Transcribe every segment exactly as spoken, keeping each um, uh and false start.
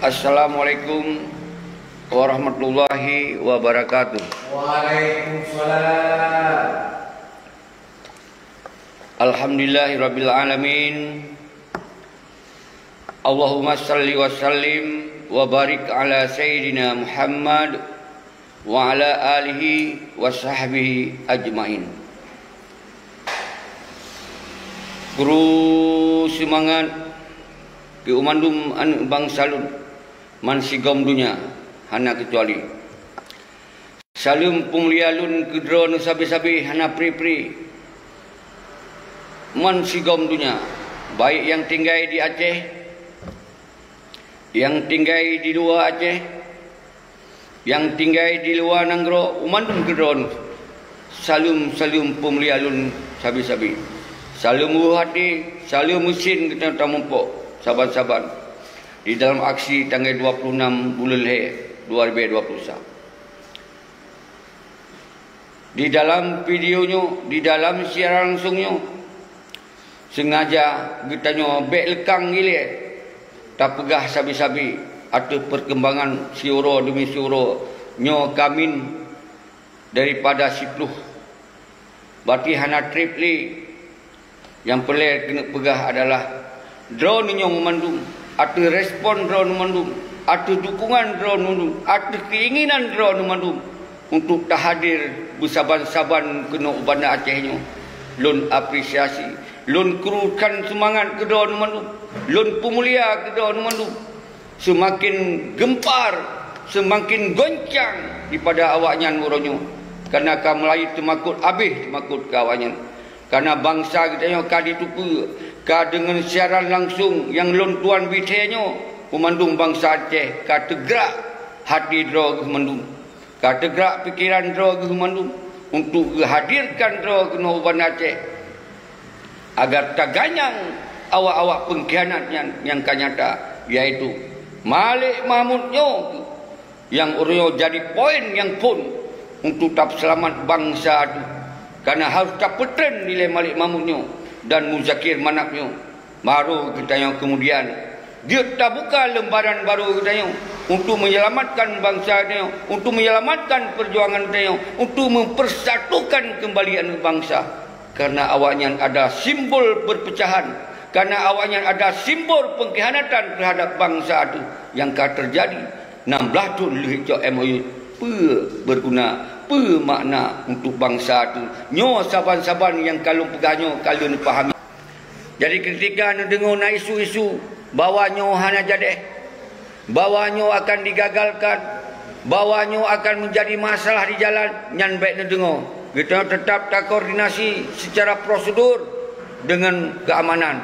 Assalamualaikum warahmatullahi wabarakatuh. Waalaikumsalam. Alhamdulillahirabbil alamin. Allahumma salli wa sallim wa barik ala sayyidina Muhammad wa ala alihi wa sahbihi ajmain. Kru seumangat keu mandum aneuëk bansa lôn, man sigom donya hana keucuali. Saleuem peumulia lôn keu droeneuh sabe-sabe hana pri-pri, man sigom donya, baik nyang tinggai di Aceh, nyang tinggai di luwa Aceh, nyang tinggai di luwa nanggroe, u mandum keu droeneuh. Saleuem-saleuem peumulia lôn sabe-sabe. Saleuem ueh até, saleuem meusin geutanyoe tamuphok saban-saban di dalam aksi tanggai dua puluh enam buleuen lhée dua ribée dua puluh sa. Di dalam video nyoe, di dalam siaran langsong nyoe, sengaja geutanyoe bék leukang ilée tapeugah sabe-sabe ateueh peurkembangan siuroe deumi siuroe nyoe kamin daripada siploh. Bati hana treb lé. Nyang peureulée keuneuk peugah adalah droeneuh nyoe mandum, ateueh respon droeneuh mandum, ateueh dukungan droeneuh mandum, ateueh keinginan droeneuh mandum untuk tahadir beusaban-saban keunoe u Banda Aceh nyoe. Lôn apresiasi, lôn krukan seumangat keu droeneuh mandum, lôn peumulia keu droeneuh mandum. Seumaken geumpar, seumaken goncang dipada awaknyan uroe nyoe, kareuna ka meulayeue teumakot, abéh teumakot keu awaknyan. Kareuna bansa geutanyoe ka jiteupeue, ka deungon siaran langsong nyang lôn tuan bithée nyoe, banmandum bansa Aceh ka teugrak hati droe geuh mandum. Ka teugrak pikeran droe geuh mandum untuk geuhadirkan droe keunoe u Banda Aceh, agar taganyang awak-awak peungkhianat nyan nyang ka nyata, yaitu Malik Mahmud nyoe nyang uroe nyoe jadi poin nyang phon untuk tapeuseulamat bansa teuh. Kareuna harôh tapeutren dilée Malik Mahmud nyoe dan Muzakir Manaf nyoe. Baru geutanyoe keumudian jeuet tabuka lembaran barô geutanyoe untuk menyelamatkan bansa geutanyoe, untuk menyelamatkan peujuangan geutanyoe, untuk mempersatukan kembali aneuëk bansa. Kareuna awaknyan adalah simbol perpecahan, kareuna awaknyan adalah simbol pengkhianatan terhadap bansa teuh nyang ka teujadi nam blaih thon lheueh cok M O U. Peue beuguna, peue makna untuk bansa teuh? Nyoe saban-saban nyang ka lôn peugah nyoe ka lôn pahami. Jadi, keutika neudeungoe na isu-isu bahwa nyoe hana jadeh, bahwa nyoe akan digagalkan, bahwa nyoe akan menjadi masalah di jalan, nyan bék neudeungoe. Geutanyoe teutap takoordinasi secara prosedur deungon keuamanan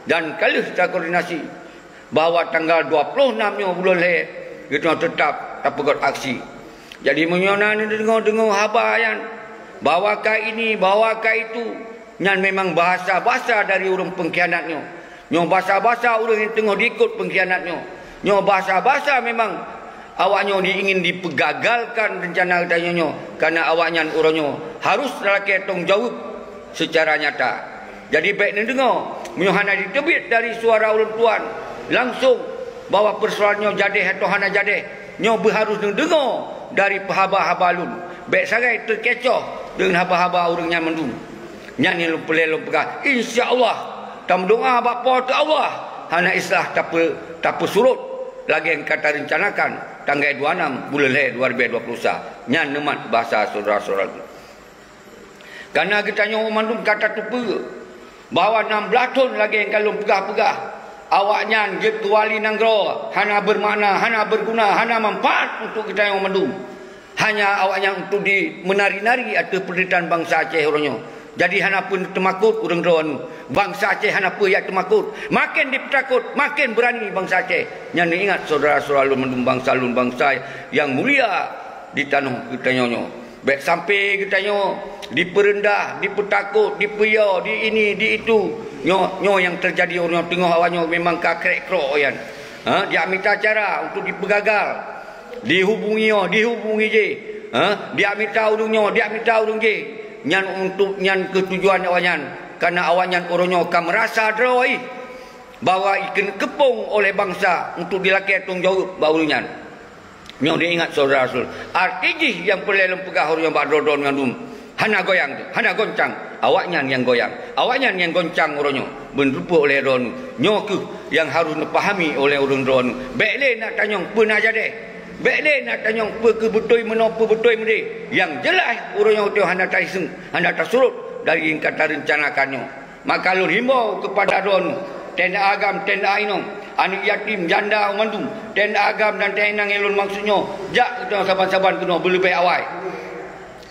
dan ka lheueh takoordinasi bahwa tanggal dua puluh enam nyoe buleuen lhée geutanyoe teutap tapeugét aksi. Jadi, meunyoe na neudeungoe-deungoe haba nyan, bahwa ka ini, bahwa ka itu, nyan memang bahasa-bahasa dari ureuëng peungkhianat nyoe. Nyoe bahasa-bahasa ureuëng nyang teungoh diikot peungkhianat nyoe. Nyoe bahasa-bahasa memang awaknyoe ingin dipeugagalkan reuncana geutanyoe nyoe, kareuna awaknyan uroe nyoe harôh lakée tanggung jaweueb seucara nyata. Jadi, bék neudeungoe, meunyoe hana jiteubiet dari suara ulôn tuan langsong bahwa peusoalan nyoe jadeh atawa hana jadeh, nyoe beuharôh neudeungoe dari peuhaba-haba lôn. Bék sagai teukecoh deungon haba-haba ureuëng nyan mandum. Nyan nyang lôn peureulée lôn peugah, insya Allah, tameudoá bak Po teu Allah, hana islah tape-, tapeusurot lagée nyang ka tareuncanakan tanggai dua nam buleuen lhée dua ribée dua puluh sa. Nyan neumat bahasa syedara-syedara lôn. Kareuna geutanyoe mandum ka tateupeue bahwa nam blaih thon lagée nyang ka lôn peugah-peugah, awaknyan jeuet keu wali nanggroe hana beumakna, hana beuguna, hana manfaat untuk geutanyoe mandum. Hanya awaknyan untuk di meunari-nari ateueh peunderitahan bansa Aceh uroe nyoe. Jadi hana peue teumakot ureuëng droe nyoe. Bansa Aceh hana peue jak teumakot. Maken jipeutakot, maken beurani bansa Aceh. Nyan neuingat syedara-syedara lôn mandum bansa lôn bansa nyang mulia di tanoh geutanyoe nyoe. Bék sampai geutanyoe dipeureundah, dipeutakot, dipeuyo, di ini, di itu. Nyoe, nyoe nyang teujadi uroe nyoe teungoh awaknyoe memang ka krek-krok nyan. Ha, jak mita cara untuk dipeugagal. Dihubungi nyoe, dihubungi jih. Ha, jak mita ureuëng nyoe, jak mita ureuëng jih. Nyan untuk nyan keuh tujuan awaknyan. Kareuna awaknyan uroe nyoe ka meurasa droe jih. bahwa ikeuneuk keupông oleh bansa untuk dilakée tanggung jaweueb bak ureuëng nyan. Nyoe diingat syedara rasul, arti jih nyang peureulée lôn peugah uroe nyoe bak droe-droe mandum, hana goyang, hana goncang. Awaknyan nyang goyang, awaknyan nyang goncang uroe nyoe, beuneurumpok lé droeneuh. Nyoe kheueh nyang harôh neupahami oleh ureuëng droeneuh. Bék lé na tanyong peue na jadeh. Bék lé na tanyong peue keuh beutôi meunoe, peue beutôi meudeh. Nyang jeulaih, uroe nyoe teuh hana taiseueng, hana tasurot dari nyang ka tarencanakan nyoe. Maka lôn himbau keupada droeneuh, tenda agam, tenda inong, aneuëk yatim, janda mandum, tenda agam dan tenda inong nyang lôn maksud nyoe, jak keunoe saban-saban keunoe beuleubeh awai.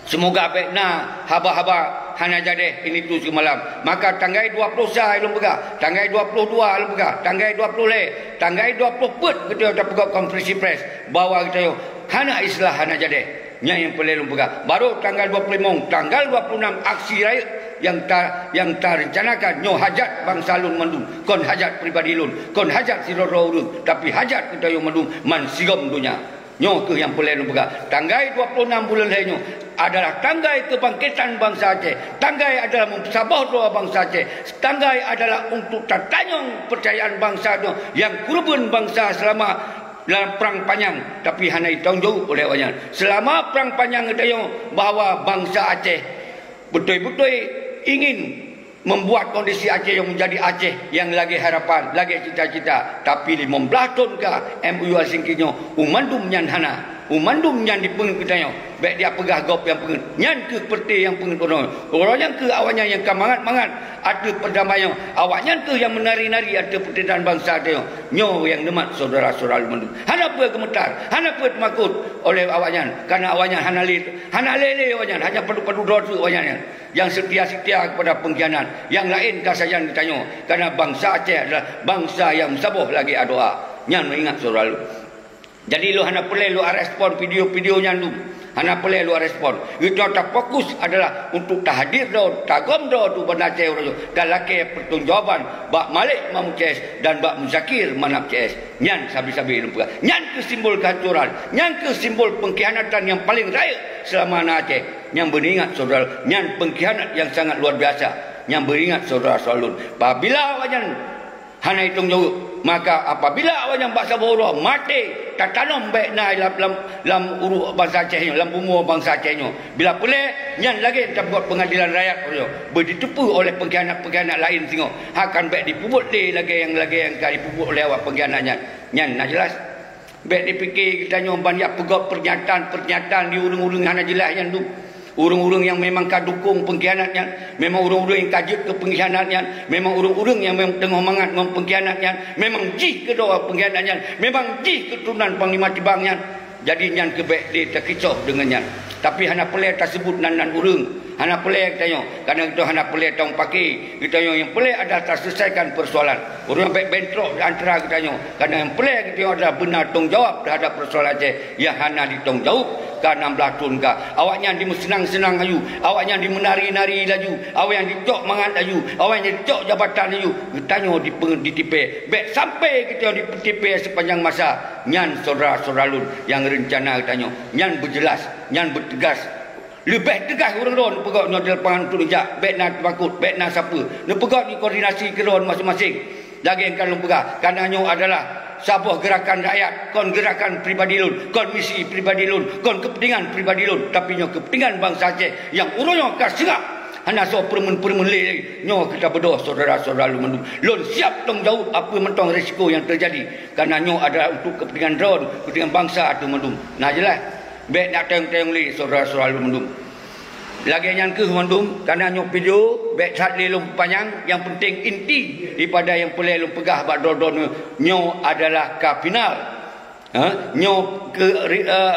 Seumoga bék na haba-haba hana jadeh ini tu seumalam. Maka tanggai dua ploh sa lôn peugah, tanggai dua ploh dua lôn peugah, tanggai dua ploh lhée, tanggai dua ploh peuet geutanyoe tapeugah konferensi press bahwa geutanyoe hana istilah hana jadeh. Nyan nyang peureulée lôn peugah. Barô tanggal dua ploh limong, tanggal dua ploh nam aksi rayeuk nyang ta-, nyang tarencanakan nyoe hajat bansa lôn mandum, kon hajat pribadi lôn, kon hajat sidroe-droe ureuëng, tapi hajat geutanyoe mandum mansigom donya. Nyoe kheueh nyang peureulée lôn peugah. Tanggai dua ploh nam buleuen lhée nyoe adalah tanggai keubangkitan bansa Aceh. Tanggai adalah meusaboh droe bansa Aceh. Tanggai adalah untuk tatanyong peucayaan bansa nyoe nyang keureubeuen bansa seulama lam prang panyang, tapi hana jitanggung jaweueb oleh awaknyan. Seulama prang panyang geutanyoe bahwa bansa Aceh beutôi-beutôi ingin membuat kondisi Aceh nyang menjadi Aceh nyang lagée harapan, lagée cita-cita, tapi limong blaih thon ka M O U Helsinki nyoe, u mandum nyan hana. U mandum nyan dipeungeut geutanyoe. Bék dipeugah gob nyang peungeut. Nyan kheueh peureuté nyang peungeut uroe nyoe. Uroe nyan kheueh awaknyan nyang ka mangat-mangat ateueh perdamaian nyoe. Awaknyan kheueh nyang meunari-nari ateueh peuteudahan bansa tanyoe. Nyoe nyang neumat syedara-syedara lôn mandum. Hana peue geumeutar, hana peue teumakot oleh awaknyan. Karena awaknyan hana lé, hana lé-lé awaknyan, hanya padub-padub droe teuk awaknyan nyan. Nyang seutia-seutia keupada peungkhianat. Nyang laén ka sajan geutanyoe. Karena bansa Aceh adalah bansa nyang meusaboh lagée adoe. Nyan neuingat syedara lôn. Jadi lôn hana peureulée lôn respon video-video nyan dum. Hana peureulée lôn respon. Geutanyoe tafokus adalah untuk tahdir droe, tagom droe tu banda Aceh uroe nyoe, talakée pertanggungjawaban bak Malik Mahmud C S dan bak Muzakir Manaf C S. Nyan sabe-sabe lôn peugah. Nyan kheueh simbol kehancoran. Nyan kheueh simbol pengkhianatan nyang paleng rayeuk seulama na Aceh. Nyang beuneuingat syedara, nyan pengkhianat nyang sangat luar biasa. Nyang beuneuingat syedara-syedara lôn. Apabila awaknyan hana jitanggung jaweueb. Maka apabila awaknyan bak saboh uroe maté, tatanom bék na lam, lam, lam uruek bansa Aceh nyoe, lam bumoe bansa Aceh nyoe. Bila peureulée, nyan lagée tabuet peungadilan rakyat uroe nyoe, beuditeupeu oleh peungkhianat-peungkhianat laén singoh. Akan bék dipeubuet lé lagée nyang, lagée nyang ka dipeubuet oleh awak peungkhianat nyan. Nyan na jeulaih. Bék dipike geutanyoe ban jak peugah pernyataan-pernyataan di ureuëng-ureuëng hana jeulaih nyan dum. Ureuëng-ureuëng nyang memang ka dukong peungkhianat nyan, memang ureuëng-ureuëng nyang ka jeuet keu peungkhianat nyan, memang ureuëng-ureuëng nyang memang teungoh mangat ngon peungkhianat nyan, memang jih keudroe peungkhianat nyan, memang jih keuturonan Panglima Tibang nyan. Jadi nyan keuh bék lé takisôh deungon nyan. Tapi hana peureulée taseubut nan-nan ureuëng. Hana peureulée geutanyoe, karena geutanyoe hana peureulée tameupaké. Geutanyoe nyang peureulée adalah taseuleusaikakan peusoalan. Ureuëng bék bentrok di antara geutanyoe, karena nyang peureulée geutanyoe adalah beuna tanggung jawab teuhadap peusoalan Aceh nyang hana jitanggung jaweueb ka nam blaih thon ka. Awaknyan jimeuseunang-seunang laju, awaknyan jimeunari-nari laju, awaknyan jicok mangat laju, awaknyan jicok jabatan laju. Geutanyoe dipe-, ditipée. Bék sampai geutanyoe dipeutipée seupanjang masa. Nyan syedara-syedara lôn nyang reuncana geutanyoe. Nyan beujeulaih, nyan beuteugas. Leubeh teugas ureuëng droe neupeugah nyoe di lapangan untuk neujak, bék na teumakot, bék na sapeue. Neupeugah neukoordinasi keudroe maséng-maséng. Lagée nyang ka lôn peugah, karena nyoe adalah saboh geurakan rakyat, kon geurakan pribadi lôn, kon misi pribadi lôn, kon keupeuntengan pribadi lôn, tapi nyoe keupeuntengan bansa Aceh nyang uroe nyoe ka seungab hana soe peureumeun-peureumeun lé lagi. Nyoe keu tabeudôh syedara-syedara lôn mandum. Lôn siab tanggung jaweueb apeue mantong risiko nyang teujadi, karena nyoe adalah untuk keupeuntengan droe, keupeuntengan bansa ateueh mandum. Na jeulaih. Bék na teueng-teueng lé syedara-syedara lôn mandum. Lagée nyan kheueh mandum, karena nyoe video bék that lé lôn peupanyang, nyang peunteng inti daripada nyang peureulée lôn peugah bak droe-droe nyoe, nyoe adalah ka final. Ha? Nyoe keu ri-, eh,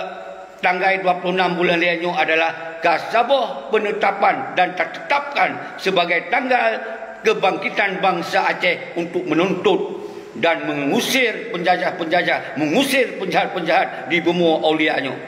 tanggai dua ploh nam buleuen lhée nyoe adalah ka saboh peunetapan dan tatetapkan sebagai tanggal kebangkitan bansa Aceh untuk menuntut dan mengusir penjajah-penjajah, mengusir penjahat-penjahat di bumoe Aulia nyoe.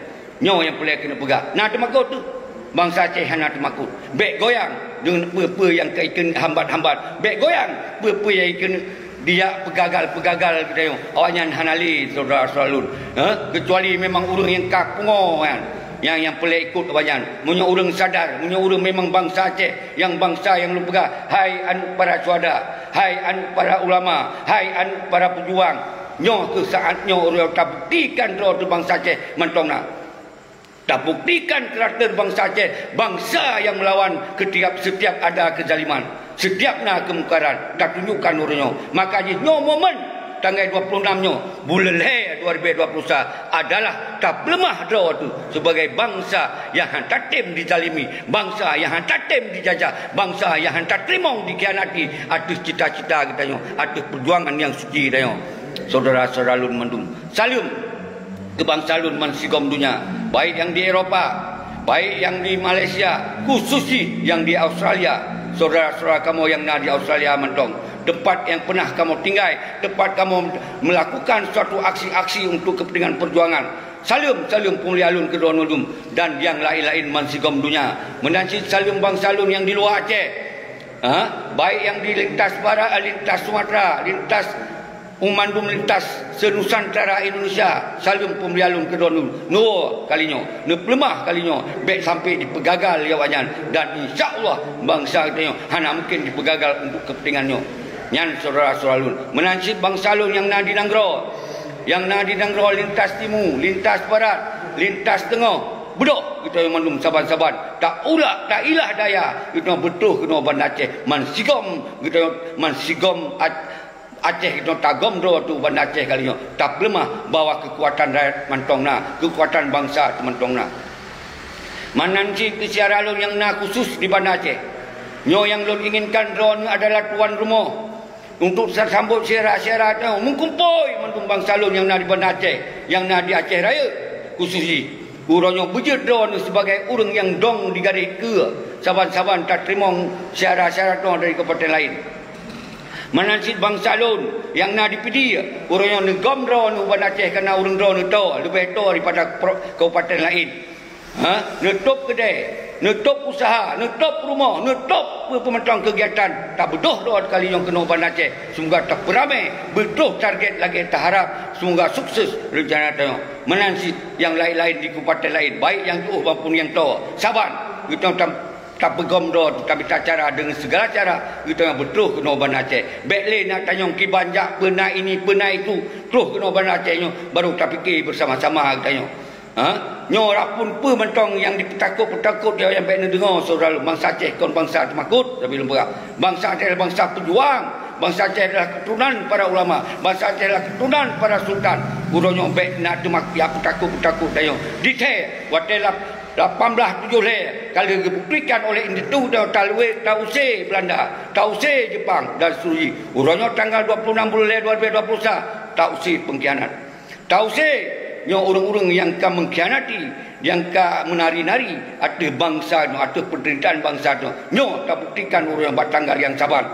Nyoe nyang peureulée keuneuk peugah. Na teumakot teuh. Bansa Aceh hana teumakot. Bék goyang deungon peue-peue nyang ka ikeuneuk hambat-hambat. Bék goyang peue-peue nyang ikeuneuk dijak peugagal-peugagal geutanyoe. Awaknyan hana lé syedara-syedara lôn. Ha? Keucuali memang ureuëng nyang ka pungo nyan. Nyang, nyang peureulée ikot awaknyan. Meunyoe ureuëng sadar, meunyoe ureuëng memang bansa Aceh, nyang bansa nyang lôn peugah, hai aneuk para syuhada, hai aneuk para ulama, hai aneuk para peujuang, nyoe keuh saát nyoe ureuëng tabuktikan droe teuh bansa Aceh mantong na. Tabuktikan karakter bansa Aceh, bansa nyang meulawan keutiap, setiap ada keuzaliman. Setiap na keumungkaran, tatunjukkan uroe nyoe. Maka jih nyoe momen tanggai dua puluh enam nyoe, buleuen lhée dua ribu dua puluh sa adalah tapeuleumah droe teuh sibagai bansa nyang hana tatem dizalimi, bansa nyang hana tatem dijajah, bansa nyang hana tateurimong dikhianati ateueh cita-cita geutanyoe, ateueh peujuangan nyang suci tanyoe. Syedara-syedara lôn mandum, saleuem keu bansa lôn bansigom donya, baik nyang di Eropa, baik nyang di Malaysia, khusos jih nyang di Australia. Syedara-syedara kamoe nyang na di Australia mantong, teumpat nyang peunah kamoe tinggai, teumpat kamoe meulakukan suatu aksi-aksi untuk kepentingan peujuangan. Saleuem, saleuem peumulia lôn keu droeneuh dan nyang laén-laén bansigom donya. Meunan cit saleuem bansa lôn nyang di luwa Aceh. Ha? Baik nyang di lintas barat, lintas Sumatera, lintas u mandum lintas se-Nusantara Indonesia, saleuem peumulia lôn keu droeneuh. Neuwoe kali nyoe, neupeuleumah kali nyoe, bék sampai jipeugagal lé awaknyan, dan insya Allah bansa geutanyoe hana mungken jipeugagal untuk kepentingan nyoe. Nyan syedara-syedara lôn. Meunan cit bansa lôn nyang na di nanggroe, nyang na di nanggroe lintas timu, lintas barat, lintas teungoh, beudôh geutanyoe mandum saban-saban taulak, tailah daya geutanyoe beutroh keunoe Banda Aceh, bansigom geutanyoe, bansigom Ac-, Aceh geutanyoe tagom droe teuh Banda Aceh kali nyoe, tapeuleumah bahwa keukuatan rakyat mantong na, keukuatan bansa teuh mantong na. Meunan cit keu syedara lôn nyang na khusos di Banda Aceh. Nyoe nyang lôn inginkan droeneuh adalah tuan rumoh untuk tasambot syedara-syedara tanyoe, meukumpôi mandum bansa lôn nyang na di Banda Aceh, nyang na di Aceh Rayeuk khusos jih. Uroe nyoe beujeuet droeneuh sibagai ureuëng nyang dong di garéh keue, saban-saban tateurimong syedara-syedara tanyoe dari kabupaten laén. Meunan cit bansa lôn nyang na di Pidie, uroe nyoe neugom droeneuh u Banda Aceh kareuna ureuëng droeneuh toe, leubeh toe daripada pro-, kabupaten laén. Ha? Neutôb keudè, neutôb useuha, neutôb rumoh, neutôb peue-peue mantong keugiatan, tabeudôh droe kali nyoe keunoe Banda Aceh. Semoga tapeuramé, beutroh target lagée taharab. Semoga sukses reuncana tanyoe. Meunan cit nyang laén-laén di kabupaten laén, baik nyang jiôh maupun nyang toe. Saban, geutanyoe tam-, tapeugom droe, tamita cara deungon sigala cara geutanyoe beutroh keunoe Banda Aceh. Bék lé neutanyong kiban jak peue na ini, peue na itu, troh keunoe Banda Aceh nyoe, baru tapike beusama-sama geutanyoe. Ha? Nyoe raphon peue mantong nyang jipeutakot-peutakot, nyan bék neudeungoe, syedara lôn. Bansa Aceh kon bansa teumakot, tapi lôn peugah. Bansa Aceh adalah bansa peujuang. Bansa Aceh adalah keuturonan para ulama. Bansa Aceh adalah keuturonan para sultan. Uroe nyoe bék na teumak-, ya peutakot-peutakot tanyoe. Di thée, watée lap-, lapan belas tujoh lhée, ka lheueh geubuktikan oleh indatu dan talue, tausé Belanda, tausé Jepang dan seterusnya. Uroe nyoe tanggal dua puluh enam buleuen lhée dua ribu dua puluh sa, tausé pengkhianat. Tausé nyoe ureuëng-ureuëng nyang ka mengkhianati, nyang ka meunari-nari ateueh bansa nyoe, ateueh peunderitaan bansa nyoe. Nyoe tabuktikan ureuëng bak tanggai nyang saban.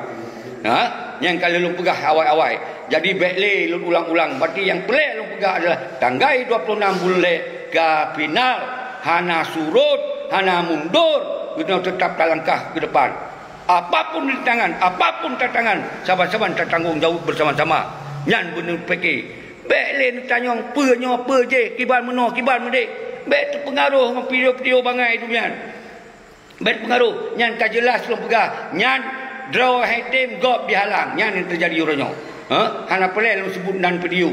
Ha? Nyang ka lheueh lôn peugah awai-awai. Jadi bék lé lôn ulang-ulang. Berarti nyang peureulée lôn peugah adalah tanggai dua puluh enam buleuen lhée ka final, hana surot, hana mundur, geutanyoe teutap talangkah keu depan. Apapun rintangan, apapun tantangan, saban-saban tatanggong jaweueb beusama-sama. Nyan beuneueh pike. Bék lé neutanyong peue nyoe peue jéh, kiban meunoe kiban meudéh. Bék teupeungaroh ngon video-video bangai dum nyan. Bék teupeungaroh, nyan ka jeulaih lôn peugah, nyan droe hai tem gob dihalang, nyan nyang teujadi uroe nyoe. Ha? Hana peureulée lôn seubut nan video.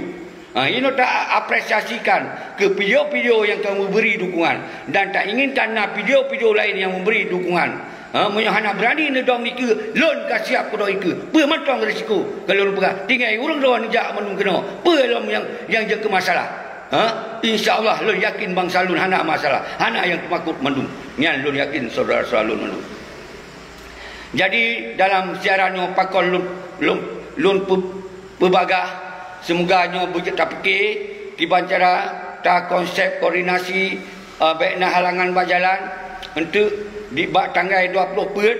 Ha, inoe ta apresiasikan keu video-video nyang ka meubri dukungan dan ta inginkan na video-video laén nyang meubri dukungan. Ha, meunyoe hana beurani neudong dikeue, lôn ka siap keudong dikeue. Peue mantong risiko ka lôn peugah. Tinggai ureuëng droe neujak mandum keunoe. Peue lom nyang, nyang jeuet keu masalah? Ha? Insya Allah lôn yakin bansa lôn hana masalah, hana nyang teumakot mandum. Nyan lôn yakin syedara-syedara lôn mandum. Jadi dalam siaran nyoe pakon lôn, lôn, lôn peu-, peubagah, seumoga nyoe beujeuet tapike kiban cara takonsep koordinasi, eh, bék na halangan bak jalan. Enteuk di bak tanggai dua ploh peuet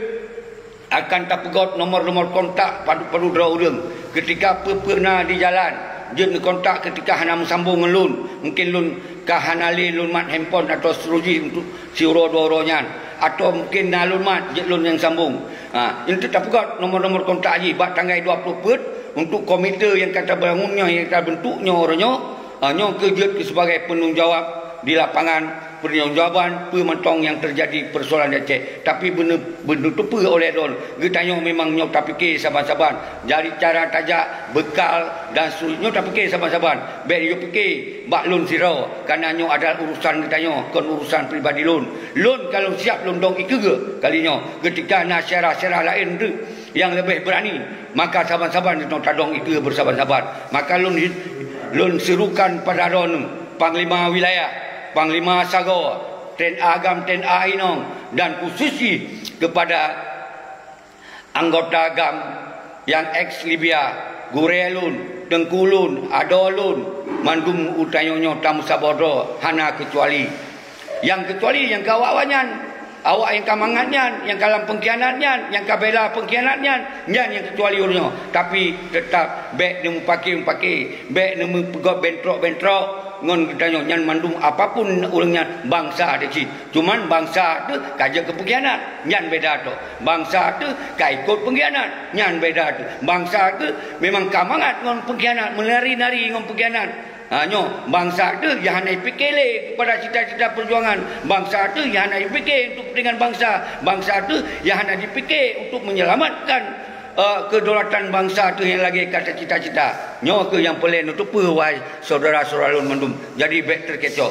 akan tapeugot nomor-nomor kontak padub-padub droe ureuëng. Keutika peue-peue na di jalan, jeuet neukontak keutika hana meusambong ngon lôn. Mungken lôn ka hana lé lôn mat handphone atau seterusnya untuk siuroe dua uroe nyan, atau mungken na lôn mat jeuet lôn nyang sambong. Ha, enteuk tapeugot nomor-nomor kontak jih bak tanggai dua ploh peuet untuk komite nyang ka tabangun nyoe, nyang ka tabentuk nyoe uroe nyoe. Ha, nyoe keuh jeuet keu sibagai peunanggung jawab di lapangan pertanggungjawaban peue mantong nyang teujadi persoalan di Aceh. Tapi beuneu-, beuneu teupeue oleh droeneuh, geutanyoe memang nyoe tapike saban-saban. Jadi cara tajak, bekal dan seterusnya nyoe tapike saban-saban. Bék yue pike bak lôn sidroe, kareuna nyoe adalah urusan geutanyoe, kon urusan pribadi lôn. Lôn ka lôn siab lôn dong ikeue kali nyoe. Keutika na syarah-syarah laén teuk nyang leubeh beurani, maka saban-saban geutanyoe tadong ikeue beusaban-saban. Maka lôn, lôn serukan pada droeneuh, panglima wilayah, panglima sagoe, TNA GAM, TNA inong, dan khusus jih kepada anggota GAM nyang eks Libya, gurée lôn, teungku lôn, adoe lôn, mandum geutanyoe nyoe tameusaboh droe hana keucuali. Nyang keucuali nyang ka awak-awak nyan, awak nyang ka mangat nyan, nyang ka lam peungkhianat nyan, nyang ka bela peungkhianat nyan, nyan nyang keucuali ureuëng nyoe. Tapi teutap bék neumupake-mupake, bék neumeupeugét bentrok-bentrok ngon geutanyoe nyan mandum, apapun ureuëng nyan bansa teuh cit. Cuman bansa teuh ka jeuet keu peungkhianat, nyan beda teuh. Bansa teuh ka ikot peungkhianat, nyan beda teuh. Bansa teuh memang ka mangat ngon peungkhianat, meunari-nari ngon peungkhianat. Ha, nyoe, bansa teuh nyang hana jipike lé kepada cita-cita perjuangan. Bansa teuh nyang hana jipike untuk kepentingan bansa. Bansa teuh nyang hana jipike untuk menyelamatkan, eh, kedaulatan bansa teuh nyang lagée ka tacita-cita. Nyoe kheueh nyang peureulée neuteupeue, wahai syedara-syedara lôn mandum. Jadi bék teukecoh.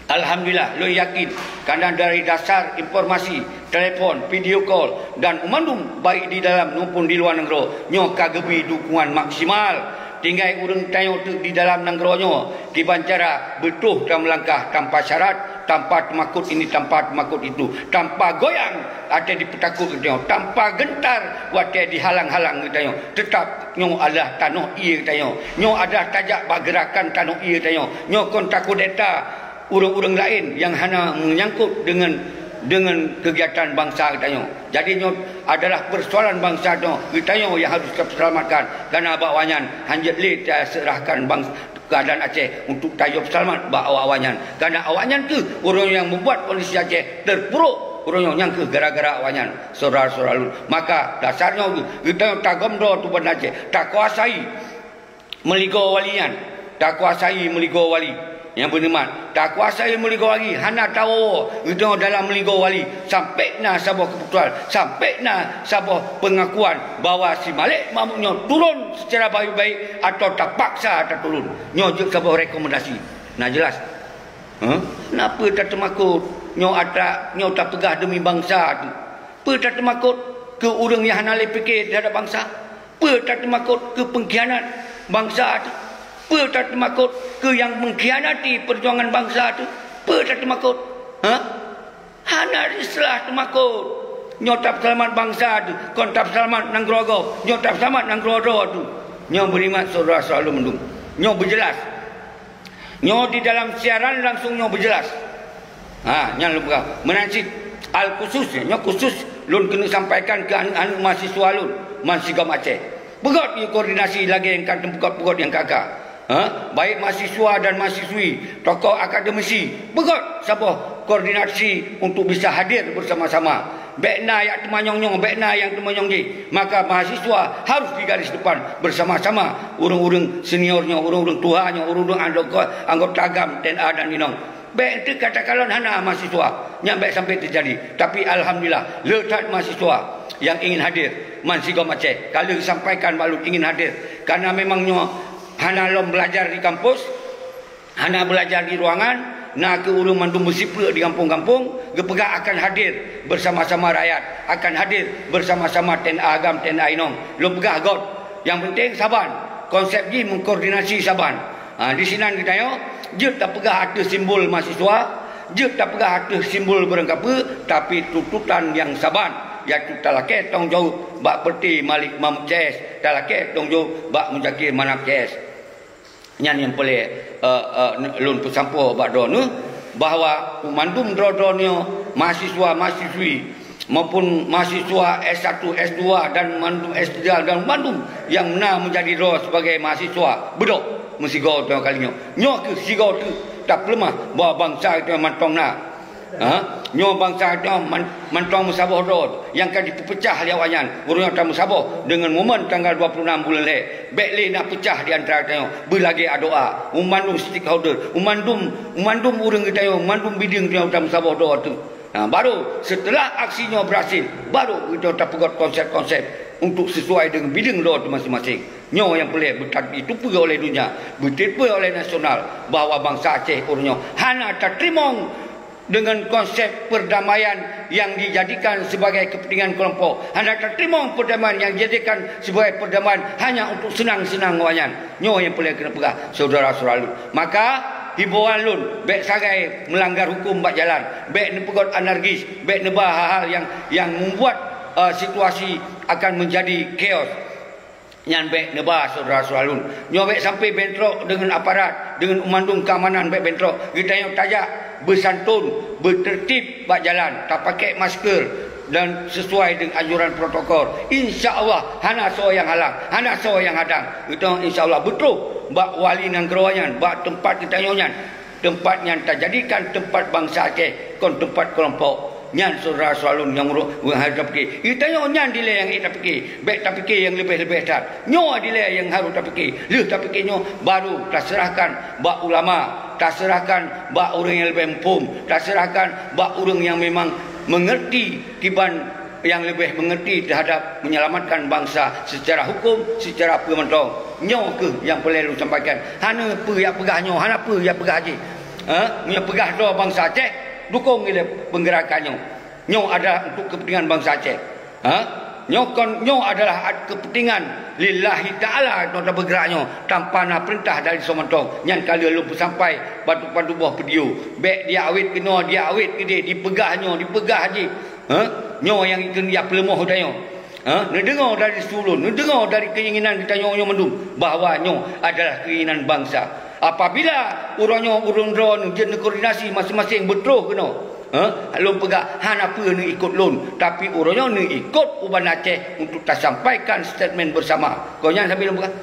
Alhamdulillah, lôn yakin, karena dari dasar informasi, telepon, video call, dan mandum, baik di dalam maupun di luar nanggroe, nyoe ka geubri dukungan maksimal. Tinggai ureuëng tanyoe teuk di dalam nanggroe nyoe, kiban cara beutôh tameulangkah tanpa syarat, tanpa teumakot ini, tanpa teumakot itu, tanpa goyang watée dipeutakot geutanyoe, tanpa geuntar watée dihalang-halang geutanyoe. Teutap nyoe adalah tanoh ié geutanyoe. Nyoe adalah tajak bak geurakan tanoh ié geutanyoe. Nyoe kon takudeta ureuëng-ureuëng laén nyang hana meunyangkot deungon, deungon keugiatan bansa geutanyoe. Jadi nyoe adalah peusoalan bansa nyoe, geutanyoe nyang harôh teuseulamatkan. Kareuna bak awaknyan hanjeuet lé taseurahkan bansa, keuadaan Aceh untuk tayôb seulamat bak awak-awaknyan. Kareuna awaknyan kheueh ureuëng nyang meubuat kondisi Aceh teupuruk, ureuëng nyoe nyang kheueh gara-gara awaknyan, syedara-syedara lôn. Maka dasar nyoe geutanyoe tagom droe tuban Aceh, takuasai meuligoe wali nyan, takuasai meuligoe wali nyang beuneuma, takuasai meuligoe wali, hana tawoe geutanyoe dalam meuligoe wali sampai na saboh keuputusan, sampai na saboh peungakuan bahwa si Malek Mahmud nyoe turun secara baik-baik atau tapaksa taturun. Nyoe jeuet saboh rekomendasi. Na jelas? Huh? Kenapa tateumakot? Nyoe atra, nyoe tapeugah demi bansa teuh. Peue tateumakot keu ureuëng nyang hana lé pike teuhadap bansa? Peue tateumakot keu peungkhianat bansa teuh? Peue tateumakot keu nyang mengkhianati perjuangan bansa teuh? Peue tateumakot? Ha? Hana istilah teumakot. Nyoe tapeuseulamat bansa teuh, kon tapeuseulamat nanggroe gob. Nyoe tapeuseulamat nanggroe droe teuh. Nyoe beuingat syedara-syedara lôn mandum. Nyoe beujeulaih. Nyoe di dalam siaran langsung nyoe beujeulaih. Ha, nyan lôn peugah. Meunan cit al-khusus, nyoe khusus lôn keuneuk sampaikan keu aneuëk-aneuëk mahasiswa lôn, mahasiswa GAM Aceh. Peugét yue koordinasi lagée nyang ka teupeugét-peugét nyang ka-ka. Ha? Baik mahasiswa dan mahasiswi, tokoh akademisi, peugét saboh koordinasi untuk bisa hadir bersama-sama. Bék na nyang teumanyong nyoe, bék na nyang teumanyong jih. Maka mahasiswa harus di garis depan bersama-sama ureuëng-ureuëng senior nyoe, ureuëng-ureuëng tuha nyoe, ureuëng-ureuëng anggota, anggota GAM, TNA dan inong. Bék teuka takalon hana mahasiswa, nyan bék sampai teujadi. Tapi alhamdulillah, le that mahasiswa nyang ingin hadir, mahasiswa GAM Aceh. Ka lheueh sampaikan bak lôn ingin hadir. Karena memang nyoe hana lom belajar di kampus, hana belajar di ruangan, na kheueh ureuëng mandum beusipeuek di gampông-gampông, geupeugah akan hadir bersama-sama rakyat, akan hadir bersama-sama TNA GAM, TNA inong. Lôn peugah göt, nyang penting saban, konsep jih mengkoordinasi saban. Ha, di sinan geutanyoe jeuet tapeugah ateueh simbol mahasiswa, jeuet tapeugah ateueh simbol barangkapeue, tapi tuntutan nyang saban, yaitu talakée tanggong jaweueb bak Peureté Malek Mahmud C S, talakée tanggong jaweueb bak Muzakir Manaf C S. Nyan nyang peureulée, eh, eh, lôn peusampoe bak droeneuh bahwa mandum droe-droe nyoe mahasiswa-mahasiswi maupun mahasiswa S satu, S dua dan mandum S tiga dan mandum nyang na meujadi droe sibagai mahasiswa beudôh meusigoe teungoh kali nyoe. Nyoe kheueh sigoe teuk tapeuleumah bahwa bansa geutanyoe mantong na. Ha? Nyoe bansa nyoe man-, mantong meusaboh droe nyang ka jipeupeucah lé awaknyan. Ureuëng nyoe tameusaboh deungon momen tanggal dua puluh enam buleuen lhée. Bék lé na peucah di antara tanyoe, beulagée adoa. Umandum stakeholder, umandum, umandum ureuëng geutanyoe, umandum bideueng tanyoe tameusaboh droe teuh. Nah, baru setelah aksi nyoe berhasil, baru geutanyoe tapeugét konsep-konsep untuk sesuai dengan bideueng droe teuh masing-masing. Nyoe nyang peureulée beutatupeue oleh dunia, beutatupeue oleh nasional bahwa bansa Aceh ureuëng nyoe hana tateurimong dengan konsep perdamaian yang dijadikan sebagai kepentingan kelompok. Hana tateurimong perdamaian yang dijadikan sebagai perdamaian hanya untuk senang-senang awaknyan. Nyoe nyang peureulée keuneuk peugah, syedara-syedara lôn. Maka, himbauan lôn, bék sagai melanggar hukum bak jalan, bék neupeugét anarkis, bék neuba hal-hal yang, yang membuat, eh, situasi akan menjadi chaos. Nyan bék neuba, syedara-syedara lôn. Nyoe bék sampai bentrok deungon aparat, deungon mandum keamanan bék bentrok. Geutanyoe tajak beusantun, beuteurtib bak jalan, tapakai masker dan sesuai dengan anjuran protokol. Insya Allah, hana soe nyang halang, hana soe nyang hadang. Geutanyoe insya Allah beutroh bak wali nanggroe nyan, bak teumpat geutanyoe nyan. Teumpat nyan tajadikan teumpat bansa Aceh, kon teumpat keulompok. Nyan syedara-syedara lôn nyang ureuëng harôh tapike. Geutanyoe nyan dilée nyang ék tapike. Bék tapike nyang leubeh-leubeh that. Nyoe dilée nyang harôh tapike. Lheueh tapike nyoe, baru taseurahkan bak ulama, taseurahkan bak ureuëng nyang leubeh muphom, taseurahkan bak ureuëng nyang memang mengerti kiban nyang leubeh mengerti teuhadab menyelamatkan bansa secara hukum, secara peue mantong. Nyoe kheueh nyang peureulée lôn sampaikan. Hana peue jak peugah nyoe, hana peue jak peugah jih. Ha? Meunyoe peugah droe bansa Aceh, dukong ilée penggeurakan nyoe. Nyoe adalah untuk kepentingan bansa Aceh. Ha? Nyoe kon, nyoe adalah kepentingan lillahi ta'ala nyoe tabeugerak nyoe tanpa na peurintah dari soe mantong. Nyan ka lheueh lôn peusampai bak tuboh video. Bék diawét keunoe, diawét keudeh, dipeugah nyoe, dipeugah jih. Ha? Nyoe nyang ikheun jak peuleumah geutanyoe. Ha? Neudeungoe dari su lôn, neudeungoe dari keinginan geutanyoe nyoe mandum bahwa nyoe adalah keinginan bansa. Apabila uroe nyoe ureuëng droeneuh jeuet neukoordinasi maséng-maséng beutroh keunoe, ha? Lôn peugah hana peue neuikot lôn, tapi uroe nyoe neuikot u Banda Aceh untuk tasampaikan statement bersama. Kon nyan sabe lôn peugah.